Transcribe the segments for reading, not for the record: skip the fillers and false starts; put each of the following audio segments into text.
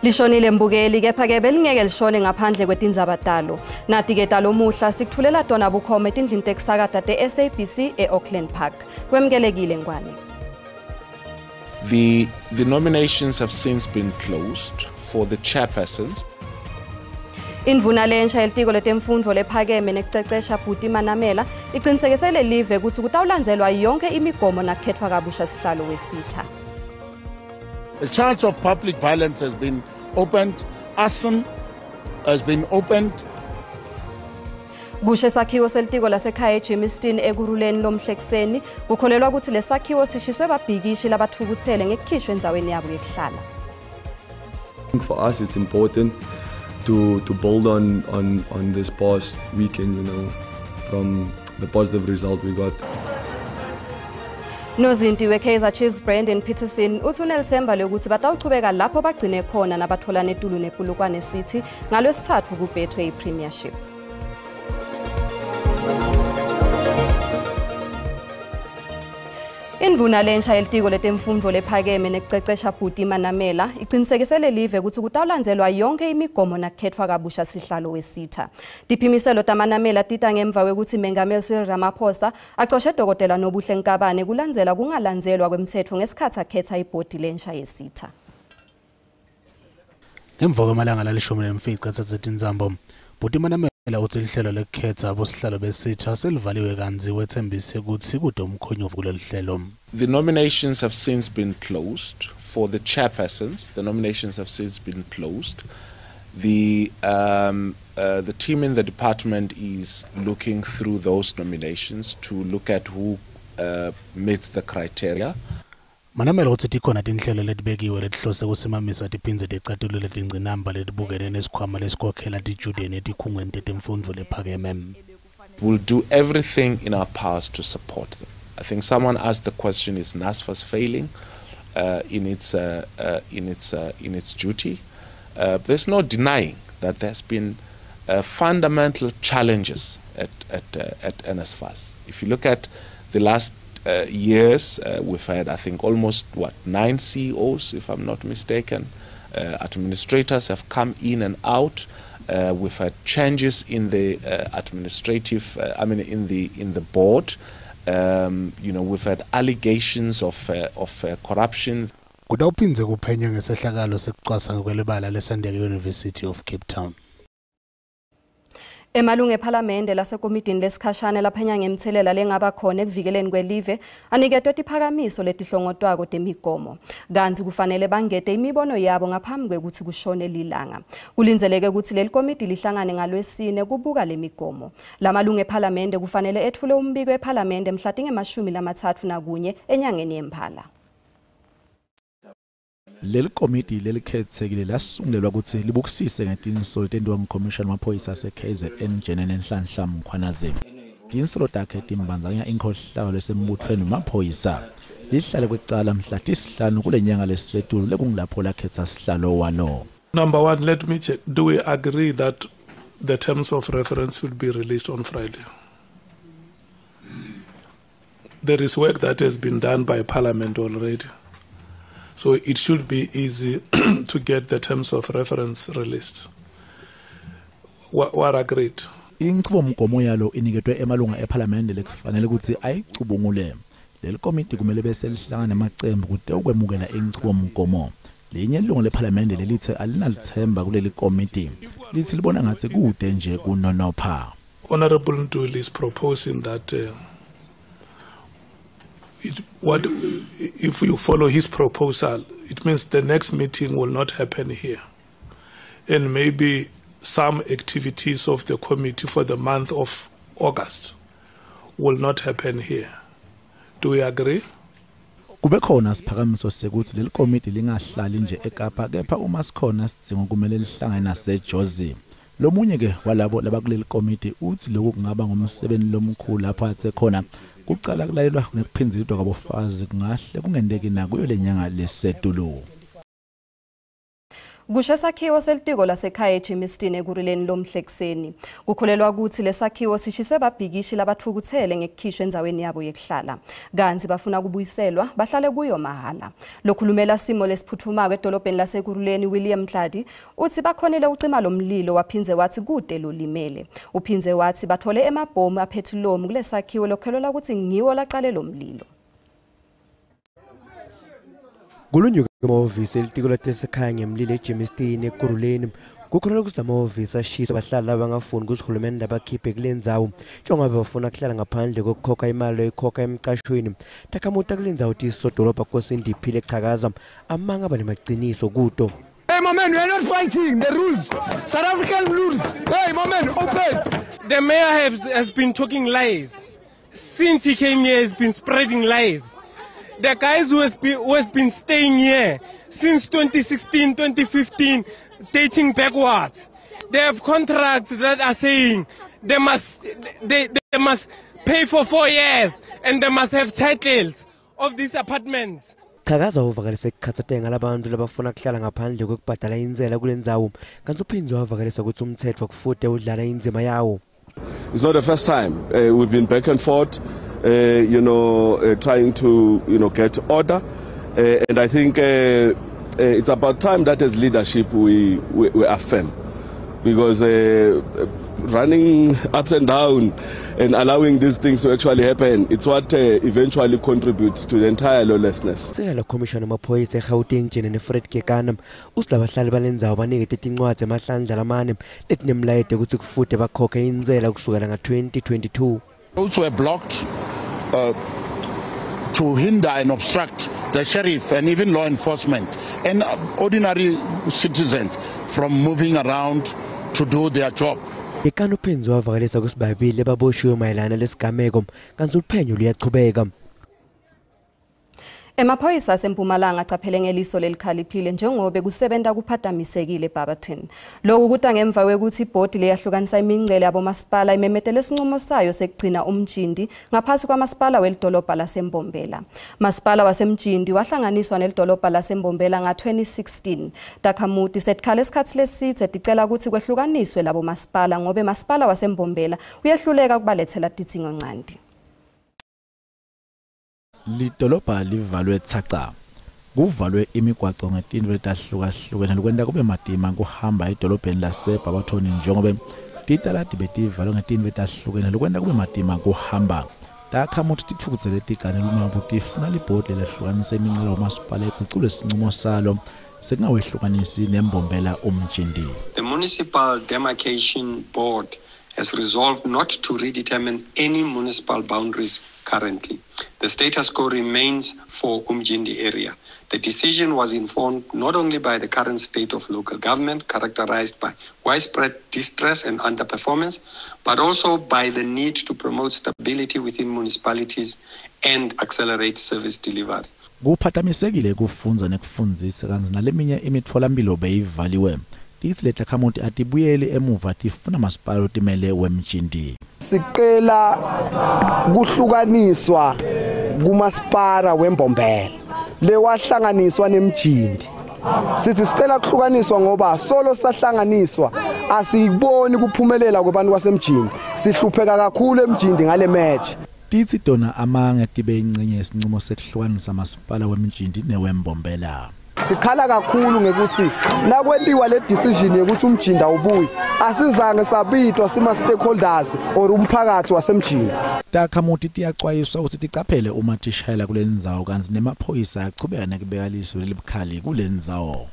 Lishonile mbukeli kepha-ke belingeke lishone ngaphandle kwetindzaba talo. Nati-ke talomuhla sikutfulela tona bukhoma etindlini tekusakata te-SABC e-Auckland Park. Kwemukelekile Ngwane. The nominations have since been closed for the chairpersons. Indvuna lensha yelitiko letemfundvo lephakeme nekucecesha Buti Manamela icinisekisele live kutsi kutawulandzelwa yonke imigomo nakukhethwa kabusha sihlalo wesitha. A charge of public violence has been opened. Arson has been opened. Kushe sakhiwo selitiko lasekhaya eGermiston ekuruleni lomhlekuseni kukholelwa kutsi lesakhiwo sishiswe babhikishi labatfukutsele ngekukhishwa endzaweni yabo yekuhlala. For us it's important to build on this past weekend, you know, from the positive result we got. Nozinti we-Kaizer Chiefs Brandon Peterson uthi unelithemba lokuthi batawuchubeka lapho bagcine khona nabathola netulu nePolokwane City ngalwesithathu ku-Betway Premiership. Indvuna lensha yelitiko letemfundvo lephakeme nekucecesha Buti Manamela icinisekisele live kutsi kutawulandzelwa yonke imigomo nakukhethwa kabusha sihlalo wesitha. Tiphimiselo taManamela tita ngemva kwekutsi Mengameli Cyril Ramaphosa acoshe Dr. Nobuhle Nkabane kulandzela kungalandzelwa kwemtsetfo ngesikhatsi akhetha ibhodi lensha yesitha. Ngemva kwemalanga lalishumi nemfica atsatse tintsambo, Buti Manamela utsi lihlelo lekukhetsa bosihlalo besitha selivaliwe kantsi wetsembise kutsi kute umkhonyovu kulolu hlelo. The nominations have since been closed for the chairpersons. The nominations have since been closed. The team in the department is looking through those nominations to look at who meets the criteria. Manamela utsi tikhona tinhlelo letibekiwe letihlose kusimamisa tiphindze ticatulule tingcinamba letibukene nesikhwama lesikhokhela titjudeni etikhungweni tetemfundvo lephakeme. We'll do everything in our powers to support them. I think someone asked the question, is NSFAS failing in its duty? There's no denying that there's been fundamental challenges at NSFAS. If you look at the last years, we've had, I think, almost, what, 9 CEOs, if I'm not mistaken. Administrators have come in and out. We've had changes in the administrative, I mean, in the board. We've had allegations of corruption. Kutawuphindze kuphenywe ngesehlakalo sekucwasa ngekwelibala lesenteka e-University of Cape Town. Emalungu ephalamende lasekomidini lesikhashana laphenya ngemthelela lengaba khona ekuvikeleni kwelive aniketwe tiphakamiso letihlongotwako temigomo. Kantsi kufanele bangete imibono yabo ngaphambi kwekutsi kushone lilanga. Kulindzeleke kutsi leli komidi lihlangane ngalwesine kubuka lemigomo. Lamalungu ephalamende kufanele etfule umbiko ephalamende mhla tinge-31 enyangeni yeMphala. Leli komiti lelikhethekile lasungulelwa ukuthi libukisise ngetinsolo tentiwa ngumkhomishana wamaphoyisa ase-KZN Jenene Nhlanhla Mkhwanazi. Tinsolo takhe timbandzakanya inkhohlakalo lesembuthweni wamaphoyisa. Lihlale kwekucala mhla tisihlanu kule nyanga lesetulu lekungilapho lakhetsa sihlalo walo. Number one, let me check. Do we agree that the terms of reference will be released on Friday? There is work that has been done by Parliament already. So it should be easy to get the terms of reference released. What agreed? Inchubomgomo yalo iniketwe emalunga ephalamende lekufanele ukuthi ayicubungule. Leli komiti kumele bese lihlangana namacembu kute ukwemukela inchubomgomo. Linye ilungu lephalamende lelithe alinalithemba kuleli komiti. Lithi libona ngathi kude nje kunonopha. Honorable Ntuli is proposing that what if you follow his proposal, it means the next meeting will not happen here. And maybe some activities of the committee for the month of August will not happen here. Do we agree? Kube khona siphakamiso sekuthi leli komiti lingahlali nje eKapa kepha uma sikhona sidingo kumele lihlangane naseJozi. Lomunye ke walabo labakuleli komiti uthi lokhu kungaba ngumsebenzi lomkhulu lapho athe khona kucala kulayelwa nekuphinzidwa kwabofazi kungahle kungenteki nakuyo lenyanga lesetulu. Kushe sakhiwo selitiko lasekhaya eGermiston Ekurhuleni lomhle ekuseni. Kukholelwa ukuthi lesakhiwo sishiswe babhikishi labathukuthele ngekukhishwa endzaweni yabo yekuhlala. Kanti bafuna kubuyiselwa bahlale kuyo mahhala. Lokhulumela simo lesiphuthumako edolobheni laseKurhuleni William Tladi uthi bakhonile ucima lo mlilo waphindze wathi kude lolimele. Uphindze wathi bathole emabhomu aphethilomu kulesakhiwo lokholelwa ukuthi ngiwo laqale lo mlilo. Kulunyuka emahhovisi elitiko lasekhaya ngemlilo eGermiston Ekurhuleni kukholelwa ukuthi lamahhovisi ashisa abahlali abangafuni ukuthi uhulumende abakhiphe kule ndzawo njengoba bafuna kuhlala ngaphandle kokukhokha imali oyikhokha emqashweni. Takhamuti kule ndzawo tisodolobha Nkosindiphile Chakaza amanga abanemaqiniso kuto. Hey my man, we are not fighting the rules, South African rules. Hey my man, open. The mayor has been talking lies. Since he came here, he's been spreading lies. The guys who has been staying here since 2016, 2015, dating backwards, they have contracts that are saying they must pay for 4 years and they must have titles of these apartments. Chakaza uvakalise kukhathatheka ngalabantu labafuna kuhlala ngaphandle kwekubhadala intsela kule ndzawo kanti uphindze wavakalisa ukuthi umthetho kufude udlala indzima yawo. It's not the first time we've been back and forth, trying to, get order. And I think it's about time that as leadership we affirm, because running ups and down and allowing these things to actually happen, it's what eventually contributes to the entire lawlessness. Sicela Commissioner Maphoyisa eGauteng Jenene Fred Kekana uthi labahlali balendzawo banikete tincwadzi emahlandla lamane letinemlayete kutsi kufude bakhokhe intsela kusukela nga-2022. Those were blocked to hinder and obstruct the sheriff and even law enforcement and ordinary citizens from moving around to do their job. Kekana uphindze wavakalisa kutsi babili baboshiwe mayelana lesigameko kantsi uphenyo luyachubeka. Emaphoyisa aseMpumalanga acaphele ngeliso lelikhaliphile njengobe kusebenta kuphatamisekile eBarberton. Lokhu kuta ngemva kwekuthi ibhodi leyahlukanisa imincele yabomasipala imemetele isinqumo sayo sekugcina uMjindi ngaphasi kwamasipala welidolobha laseMbombela. Masipala waseMjindi wahlanganiswa nelidolobha laseMbombela nga-2016. Takhamuti setikhala esikhathi lesithe ticela ukuthi kwehlukaniswe labo masipala ngobe masipala waseMbombela uyehluleka ukubalethela tidzingo ncandi. Lidolobha livalwe tsaca. Kuvalwe imigwaco ngetintfo letahlukahlukene lokwenta kube matima kuhamba edolobheni laseBarberton njengobe titaladi betivalwe ngetintfo letahlukene lokwenta kube matima kuhamba. Takhamuti titfukutsele tigane lunwabu tifuna libhodi lelahlukanisa imincele wamasipala igucule sincumo salo sekungawehlukanisi neMbombela uMjindi. The Municipal Demarcation Board has resolved not to redetermine any municipal boundaries currently. The status quo remains for Umjindi area. The decision was informed not only by the current state of local government, characterized by widespread distress and underperformance, but also by the need to promote stability within municipalities and accelerate service delivery. Kuphatamisekile kufunza nekufundzisa kantsi naleminye imitfolamphilo beyivaliwe. Titsi letakhamuti atibuyeli emuva tifuna masipala lotimele weMjindi. Sicela kuhlukaniswa kumasipala weMbombela lewahlanganiswa neMjindi. Sithi sicela kuhlukaniswa ngoba solo sahlanganiswa asiboni kuphumelela kwabantu baseMjindi. Sihlupheka kakhulu eMjindi ngale match. Titsi tona amange tibe incenye yesinqumo sekuhlukanisa masipala weMjindi neweMbombela. Sikhala kakhulu ngekuthi nakwentiwa le decision yokuthi uMjindi awubuyi asizange sabitwa sima stakeholders or umphakathi waseMjindi. Takhamuti tiyacwayiswa ukuthi ticaphele uma tishayela kule ndzawo kantsi nemaphoyisa achubeka nekubeka liso lelibukhali kule ndzawo.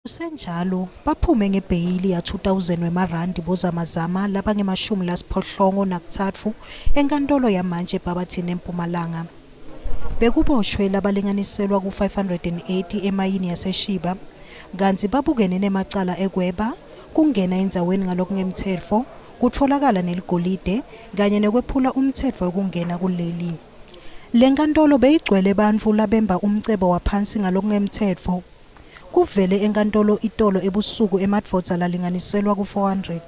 Kusenjalo baphume ngebheyili ya 2000 wemarandi bozamazama labangemashumi lasiphohlongo nakutsatfu enkantolo yamanje eBarberton eMpumalanga. Bekuboshwe labalinganiselwa ku-580 emayini yaseShiba kantsi babukene nemacala ekweba, kungena endzaweni ngalokungemtsetfo, kutfolakala neligolide kanye nekwephula umtsetfo wekungena kuleli. Le nkantolo beyigcwele bantfu labemba umcebo waphansi ngalokungemtsetfo. Kuvele enkantolo itolo ebusuku emadvodza lalinganiselwa ku-400.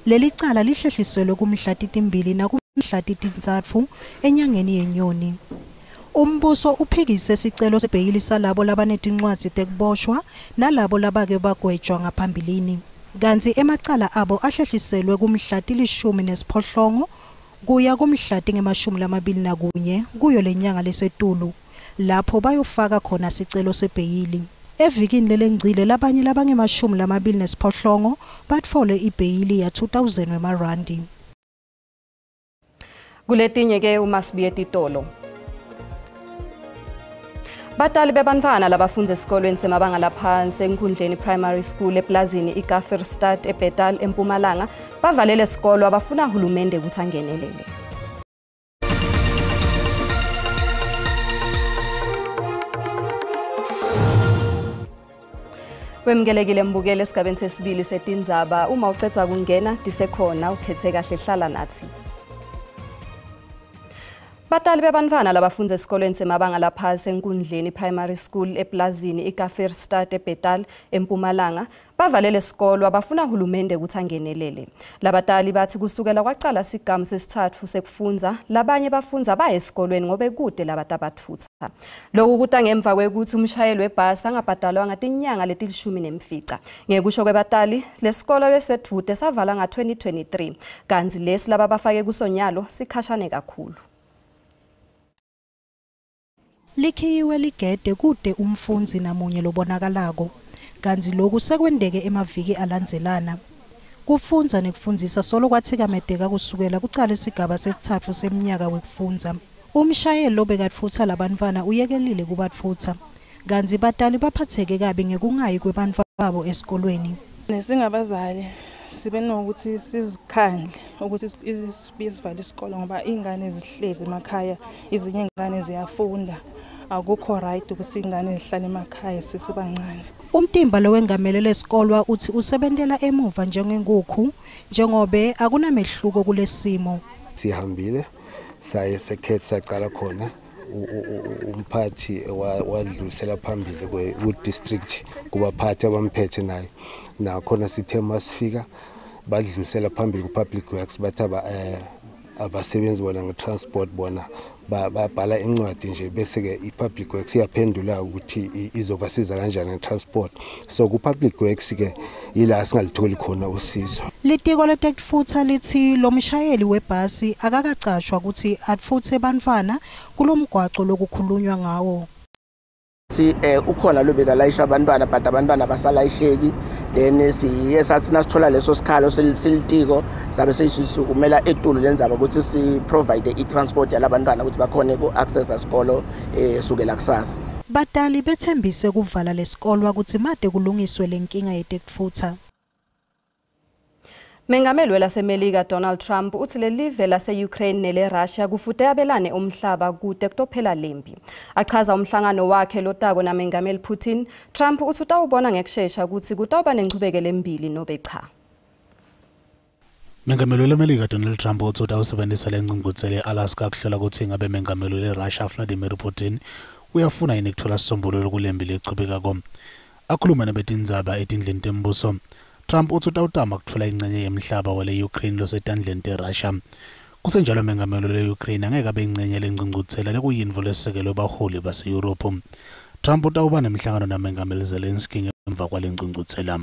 Leli cala lihlehliselwe kumhla 2 nakumhla 3 enyangeni yeNyoni. Umbuso uphikise sicelo sebheyili salabo labanetincwadzi tekuboshwa nalabo labake bagwetjwa ngaphambilini. Kantsi emacala abo ahlehliselwe kumhla ti-18 kuya kumhla ti-21 kuyo lenyanga lesetulu lapho bayofaka khona sicelo sebheyili. Evikini lelengcile labanye labange-28 batfole ibheyili ya 2000 wemarandi. Kuletinye ke uma sibuye titolo. Batali bebantfwana labafundza esikolweni semabanga laphansi eNkundleni Primary School eplazini iKaffirstad eBethal eMpumalanga bavalele isikolo abafuna uhulumende ukuthi angenelele. Wemkelekile mbukele esigabeni sesibili setindzaba. Uma ucedza kungena tisekhona ukhethe kahle hlala nathi. Batali bebantfwana labafundza esikolweni semabanga laphansi eNkundleni Primary School eplazini iKaffirstad eBethal eMpumalanga bavalele isikolo abafuna uhulumende ukuthi angenelele. Labatali bathi kusukela kwaqala sigamu sesithathu sekufundza labanye bafundza baye esikolweni ngobe kude labatabatfutsa. Lokhu kuta ngemva kwekuthi umshayeli webhasi angabhadalwanga tinyanga leti-15. Ngekusho kwebatali lesikolo besedvute savala nga-2023 kantsi lesi laba bafake kusonyalo sikhashane kakhulu. Likhiwe ligede kude umfundzi namunye lobonakalako kantsi lokhu sekwendeke emaviki alandzelana. Kufundza nekufundzisa solo kwatsikamedeka kusukela kucala isigaba sesithathu seminyaka wekufundza. Umshayeli lobekatfutsa labantfwana uyekelile kubatfutsa kantsi batali baphatseke kabi ngekungayi kwebantfwana babo esikolweni. Singabazali sibe nokuthi sizikhandle ukuthi sivale isikolo ngoba ingane zihlezi emakhaya, izinye ingane ziyafunda. Akukho right ukuthi ingane zihlale emakhaya sesibancane. Umtimba lo wengamele lesikolwa uthi usebentela emuva njengenkukhu njengobe akunamehluko kulesimo. Sihambile saye sekhethe saqala khona umphathi wadlulisela phambili ku-district kubaphathi abamphethe naye nakhona sithe masifika badlulisela phambili ku-public works bathi abasebenzi bona nge-transport bona babhala incwadi nje bese-ke i-public works iyaphendula ukuthi izobasiza kanjani nge-transport. So ku-public works-ke yila singalitholi khona usizo. Litiko letekutfutsa lithi lo mshayeli webhasi akakacashwa ukuthi atfutse bantfwana kulomgwaco lokukhulunywa ngawo. Si ukhona lo bekalayisha abantwana but abantwana basalayisheki then siye sathi nasithola leso sikhalo silitiko sabe sesisukumela etulu lenzaba ukuthi si provide i-transport yalabantwana ukuthi bakhone ku-access isikolo sukela kusasa. Batali bethembise kuvala lesikolwa ukuthi made kulungiswe lenkinga yetekutfutsa. Mengameli welaseMelika Donald Trump uthi lelive lase-Ukraine nele-Russia kufute abelane umhlaba kude kutophela lempi. Achaza umhlangano wakhe lotako namengameli Putin, Trump uthi utawubona ngekushesha ukuthi kutawuba nenchubekelo embili nobe cha. Mengameli weMelika Donald Trump uthi utawusebenzisa lengqungquthela e-Alaska kuhlola ukuthi ingabe mengameli we-Russia Vladimir Putin uyafuna yini kuthola isisombululo kulempi lechubekako. Akhuluma nabetindzaba etindleni tembuso, Trump uthi utawutama kutfola ingcenye yemhlaba wale Ukraine losetandleni teRussia. Kusenjalo mengameli we-Ukraine angeke abe ingcenye lengqungquthela lekuyintfo lesekelwe baholi base-Europe. Trump utawuba nemhlangano namengameli Zelensky ngemva kwalengqungquthela.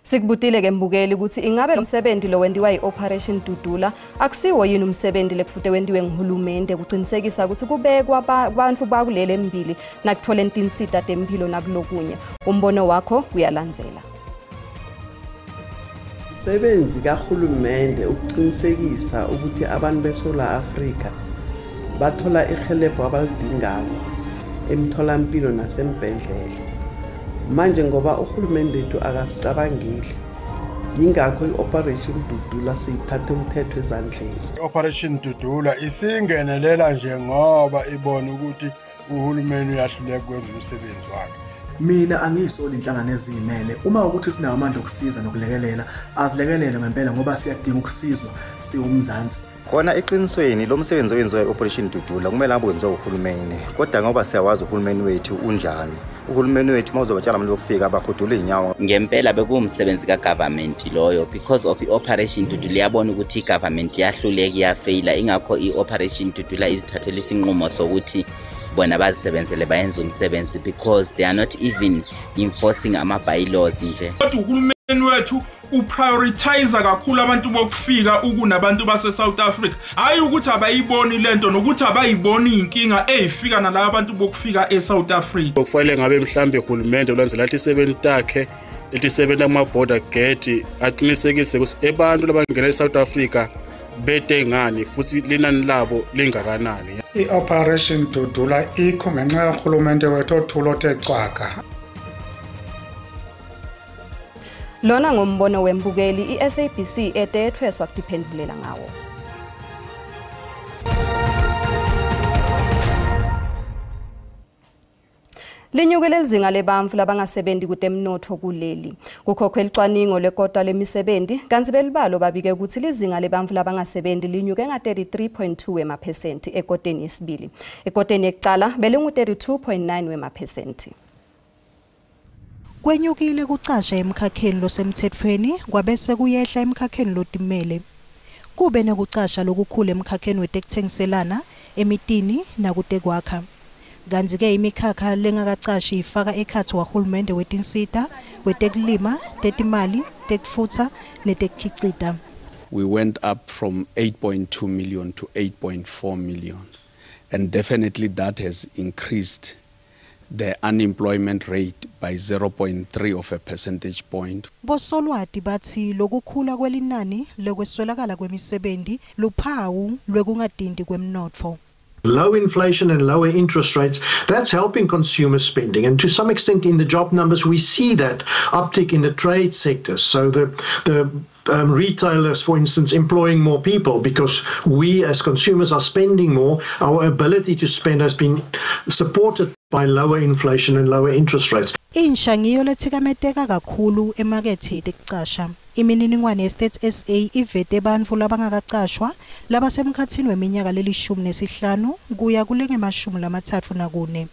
Sikubutile ke mbukeli ukuthi ingabe lo msebenzi lo wentiwa yi-Operation Dudula akusiwo yini umsebenzi lekufute wentiwe nguhulumende kuqinisekisa ukuthi kubekwa abantu bakulele embili nakuthola tinsita temphilo nakulokunye. Umbono wakho uyalandzela. Umsebenzi kahulumende ukuqinisekisa ukuthi abantu beSouth Africa bathola ihelebho abalidingayo emtholampilo nasembhedlela. Manje ngoba uhulumende wethu akasicabangile yingakho i-Operation Dudula siyithatha umthetho ezandleni. I-Operation Dudula isingenelela nje ngoba ibona ukuthi uhulumeni uyahluleka ukwenza umsebenzi wakhe. Mina angiyisoli inhlangano ezimele uma ukuthi sinawo amandla okusiza nokulekelela azilekelele ngempela ngoba siyadinga ukusizwa siwumzansi. Khona eqinisweni lo msebenzi owenziwa i-Operation Dudula kumele abe wenziwa uhulumeni, kodwa ngoba siyawazi uhulumeni wethu unjani, uhulumeni wethu mawuzobatshela abantu bokufika bahudula inyawo. Ngempela bekuwumsebenzi kagovernment loyo, because of i-Operation Dudula iyabona ukuthi i-government iyahluleka, iyafeyila, ingakho i-Operation Dudula izithathela isinqumo sokuthi bona bazisebenzele bayenze umsebenzi, because they are not even enforcing ama-bylaws nje. Kodwa uhulumeni wethu uprioritize kakhulu abantu bokufika ukunabantu base South Africa. Hayi ukuthi abayiboni lento nokuthi abayiboni inkinga ezifika nalabo abantu bokufika eSouth Africa. Kufanele ngabe mhlambe uhulumende ulandzela leti 7 takhe leti 7 ama border gate aqinisekise ukuthi abantu labangena eSouth Africa bete ngani futhi linani labo lingakanani. I-Operation Dudula ikho ngenxa kahulumende wethu othulo othe cwaka. Lona ngombono wembukeli iSABC etethweswa kutiphendulela ngawo. Linyukele lizinga lebantfu labangasebenzi kutemnotfo kuleli. Kukhokhwe licwaningo lekota lemisebenzi kantsi belibalo babike ukuthi lizinga lebantfu labangasebenzi linyuke nga-33.2 wemaphesenti ekoteni yesibili. Ekoteni yekucala belingu-32.9 wemaphesenti. Kwenyukile kucasha emkhakheni losemthethweni kwabese kuyehla emkhakheni lotimele. Kube nekucasha lokukhulu emkhakheni wetekuthengiselana, emitini nakutekwakha. Kantsi-ke imikhakha lengakacashi ifaka ekhatsi wahulumende wetinsita, wetekulima, tetimali, tekutfutsa netekukhicita. We went up from 8.2 million to 8.4 million, and definitely that has increased the unemployment rate by 0.3 of a percentage point. Bosolwati batsi lokukhula kwelinani lekweswelakala kwemisebenti luphawu lwekungadindi kwemnotfo. Low inflation and lower interest rates, that's helping consumer spending. And to some extent in the job numbers, we see that uptick in the trade sector. So the retailers, for instance, employing more people because we as consumers are spending more. Our ability to spend has been supported by lower inflation and lower interest rates. Insha ngiyo letsikameteka kakhulu emakethe yetekucasha. Imininingwane yeStats SA ivete bantfu labangakacashwa labasemkhatsini weminyaka leli-15 kuya kulenge-34.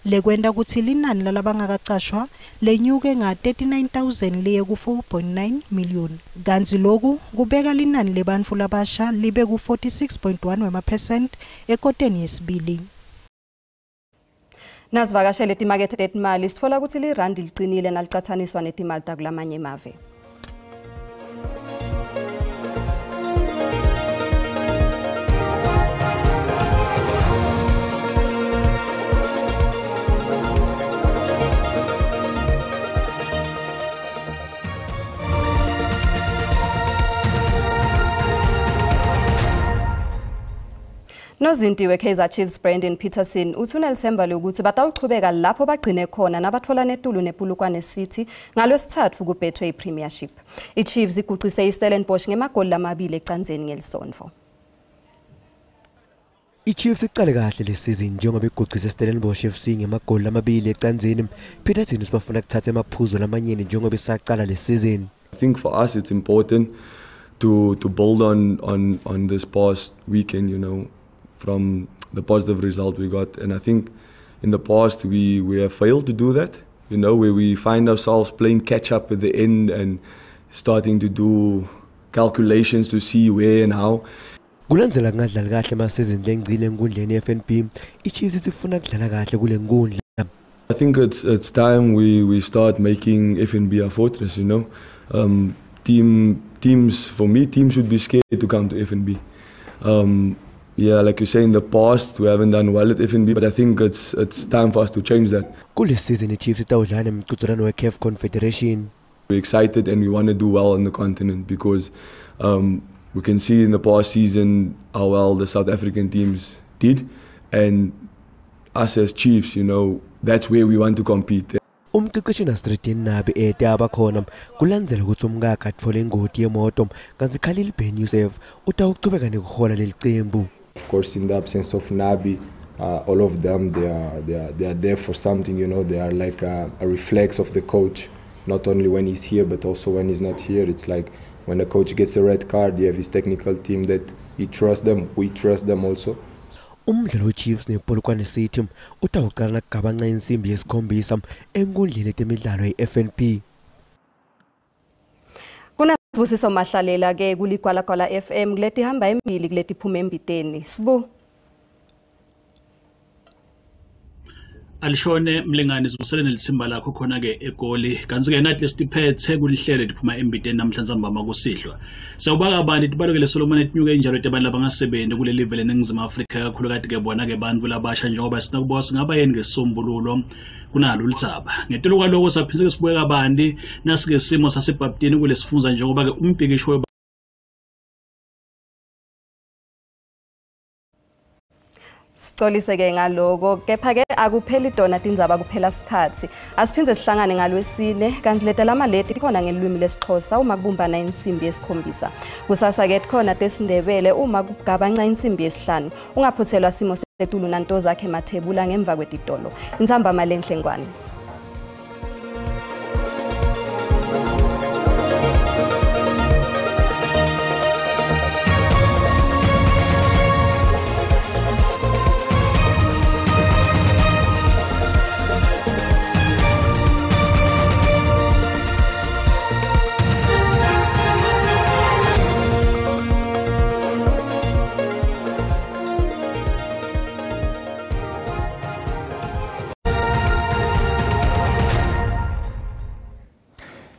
Lekwenta kutsi linani lalabangakacashwa lenyuke nga-39,000 liye ku-4.9 million. Kantsi loku kubeka linani lebantfu labasha libe ku-46.1 wemaphesenti ekoteni yesibili. Nasivakashele timakethe tetimali sitfola kutsi lirandi licinile nalicatsaniswa netimali takulamanye emave. Nozinti we-Kaizer Chiefs Brandon Peterson uthi unelithemba lokuthi batawuchubeka lapho bagcine khona nabathola netulu nePolokwane City ngalwesithathu kubhethwe iPremiership. I-Chiefs igucise iStellenbosch ngemagoli lamabili ecanzeni ngelisonto. I-Chiefs iqale kahle le season njengoba igucise iStellenbosch FC ngemagoli lamabili ecanzeni. Peterson usibafuna kuthatha emaphuzu lamanyeni njengoba isaqala le season. I think for us it's important to build on this past weekend, you know, from the positive result we got. And I think in the past we have failed to do that, you know, where we find ourselves playing catch up at the end and starting to do calculations to see where and how. Kulandzela kungadlali kahle emasizini lengcine enkundleni ye-FNB, i-Chiefs ithi ifuna kudlala kahle kule nkundla. I think it's time we start making FNB a fortress, you know. Teams, for me, teams should be scared to come to FNB. Yeah, like you say, in the past we haven't done well at FNB, but I think it's time for us to change that. Kule season i-Chiefs itawudlala nemqhudelwano we-CAF Confederation. We're excited and we want to do well on the continent because we can see in the past season how well the South African teams did, and us as Chiefs, you know, that's where we want to compete. Umqeqeshi Nasreddine Nabi ete abakhona kulandzela ukuthi umkakhe atfole ingoti yemoto kantsi Khalil Ben Youssef utawuchubeka nekuhola leli cembu. Of course, in the absence of Nabi, all of them, they are there for something, you know. They are like a reflex of the coach, not only when he's here but also when he's not here. It's like When the coach gets a red card, you have his technical team that he trusts them, we trust them also. Umdlalo weChiefs nePolokwane City utawuqala nagabanca insimbi yesikhombisa enkundleni yetemidlalo yeFNB. Kunasibusiso Mahlalela ke kuligwalagwala FM kuleti hamba embili kuleti phuma embiteni. Sibu Alishone mlingane zibusele nelithimba lakho khona ke eGoli kanti ke nathi lesiphethe kulihlele liphuma embiteni namhlanje sambama kusihlwa. Sawubaka abantu tibalukele Solomon etinyuke injalo abantu labangasebenzi kuleli vele eNingizimu Afrika kakhulu kade ke bona ke bantu labasha njengoba sinakubowa singaba yini ngesombululo kunalo ludzaba. Ngetulu kwaloko saphinde sibuye kabanti nasike simo saseBhaptini kulesifunza njengoba ke umbhikisho Sixolise ke ngaloko kepha ke akupheli dona tindzaba kuphela sikhatsi. Asiphindze sihlangane ngalwesine kanti letalama leti tikhona ngelulwimi lesiXhosa uma kubumbana insimbi yesikhombisa. Kusasa ke tikhona tesiNdebele uma kugabanca insimbi yesihlanu. Ungaphuthelwa simo setulu nanto zakhe Mathebula ngemva kwetitolo. Intsamba malenhle ngwane.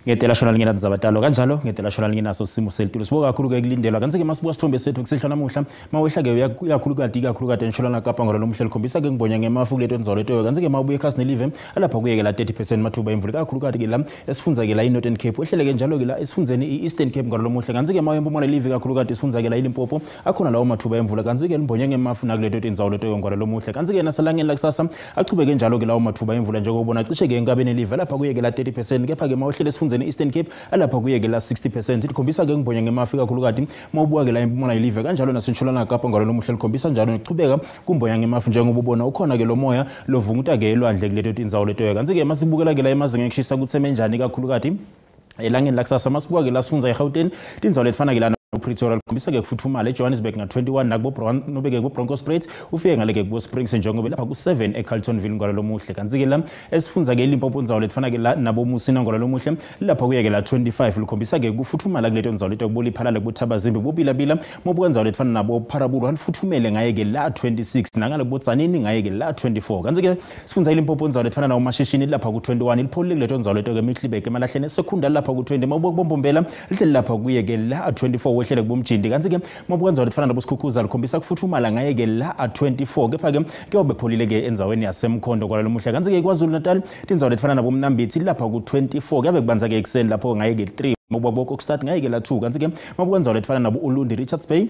Ngetela shona lingena nzabatalo kanjalo ngetela shona lingena so simo selitulo sibuka kakhulu ke kulindelwa kanti ke masibuka sithombe sethu kusihlwa namuhla mawehla ke uyakhulukati kakhulukati entshonalanga Kapa ngalo lomuhla likhombisa ke ngibonya ngemafu kuleto ndzawo leto kanti ke mawubuye ekhasi nelive alapha kuyekela 30% mathuba imvula kakhulukati ke la esifunza ke la iNorthern Cape wehleleke njalo ke la esifunzeni iEastern Cape ngalo lomuhla kanti ke mawe empumalanga live kakhulukati esifunza ke la iLimpopo akhona lawo mathuba emvula kanti ke limbonya ngemafu nakuleto ndzawo leto ngalo lomuhla kanti ke naselangeni lakusasa achubeke njalo ke lawo mathuba emvula njengobona cishe ke enkabeni live lapha kuyekela 30% kepha ke mawuhlele esifunzeni Eastern Cape alapha kuyekela 60% likhombisa ke ngibonya ngemafu kakhulukati mawubuka ke la impumalanga ilive kanjalo nasentshonalanga Kapa ngalo lomuhla likhombisa njalo nokuchubeka kumbonya ngemafu njengoba ubona ukhona ke lo moya lovunguta ke elwandle kuleto tindzawo leto kanti ke masibukela ke la emazinga ekushisa kutsi njani kakhulukati elangeni lakusasa masibuka ke la sifunza eGauteng tindzawo letifana ke la Pretoria likhombisa ke kufuthumala eJohannesburg nga-21 nakubo nobeke kubo Bronkhorstspruit ufike ngale ke kubo Springs njengoba lapha ku-7 eCarltonville ngalo lomuhle kanti ke la esifunza ke iLimpopo ndzawo letifana ke la nabo Musina ngalo lomuhle lapha kuye ke la 25 likhombisa ke kufuthumala kuleto ndzawo leto kubo Liphalale kubo Thabazimbi kubo Bilabila mobuka ndzawo letifana nabo Pharabulu alifuthumele ngaye ke la 26 nangale kubo Tzaneen ngaye ke la 24 kanti ke sifunza iLimpopo ndzawo letifana nawo Mashishini lapha ku-21 lipholile kuleto ndzawo leto ke Middelburg emalahleni eSekhunda lapha ku-20 mobuka kuboMbombela lihleli lapha kuye ke la 24 wehlele kubomjindi kanti ke mabuka ndzawo letifana nabo Sikhukhuza likhombisa kufuthumala ngaye ke la 24 kepha ke kuyobe pholile ke endzaweni yaseMkhondo kwalo lomuhla kanti ke KwaZulu Natal tindzawo letifana nabo Mnambithi lapha ku-24 kuyabe kubanza ke ekuseni lapho ngaye ke 3 mabuka Kokstad ngaye ke la 2 kanti ke mabuka ndzawo letifana nabo Ulundi Richards Bay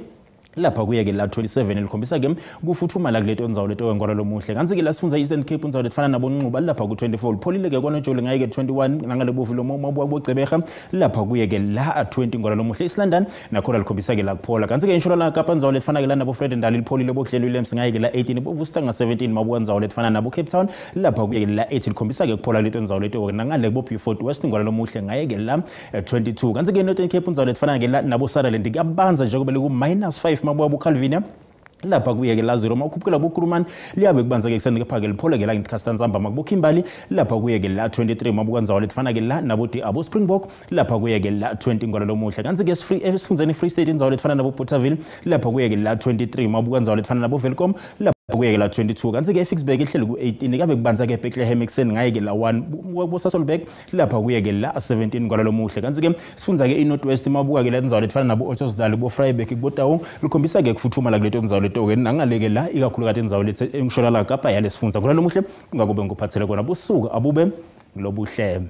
lapha kuye ke la 27 likhombisa ke kufuthumala kuleto ndzawo leto ngalo lomuhle kanti ke la sifunza Eastern Cape ndzawo letifana nabo Nxuba lapha ku-24 lipholile ke kwaNojoli ngaye ke 21 nangale bovu lo mabuka boCeberha lapha kuye ke la 20 ngalo lomuhle East London nakhona likhombisa ke la kuphola kanti ke entshonalanga Kapa ndzawo letifana ke la nabo Fredendal lipholile boKlelo Williams ngaye ke la 18 boVusta nga 17 mabuka ndzawo letifana nabo Cape Town lapha kuye ke la 8 likhombisa ke kuphola leto ndzawo leto nangale kubo Beaufort West ngalo lomuhle ngaye ke la 22 kanti ke Northern Cape ndzawo letifana ke la nabo Sutherland kuyabanza njengoba liku -5 mabuka boCalvinia lapha kuye ke la 0 mawukhuphukela boKurumani liyabe kubanza ke kuseni kepha ke liphole ke la ngeCastanzamba makubo Kimberley lapha kuye ke la 23 mabuka ndzawo letifana ke la nabo abo Springbok lapha kuye ke la 20 ngalo lomuhle kanti ke esifunzeni Free State indzawo letifana nabo Bothaville lapha kuye ke la 23 mabuka ndzawo letifana nabo Welkom lapha kuye ke la 22 kanti ke eFicksburg ihleli ku-18 kabe kubanza ke Bethlehem ekuseni ngaye ke la 1 boSasolburg lapha kuye ke la 17 ngalo lomuhle kanti ke sifunza ke iNorth West mabuka ke la ndzawo letifana nabo Ottosdal bo Vryburg kubo Taung likhombisa ke kufuthumala kuleto ndzawo leto ke nangale ke la ikakhulukati indzawo lethe entshonalanga Kapa yalesifunza kulalo muhle kungakube ngikuphathele kona busuku abube lobuhle.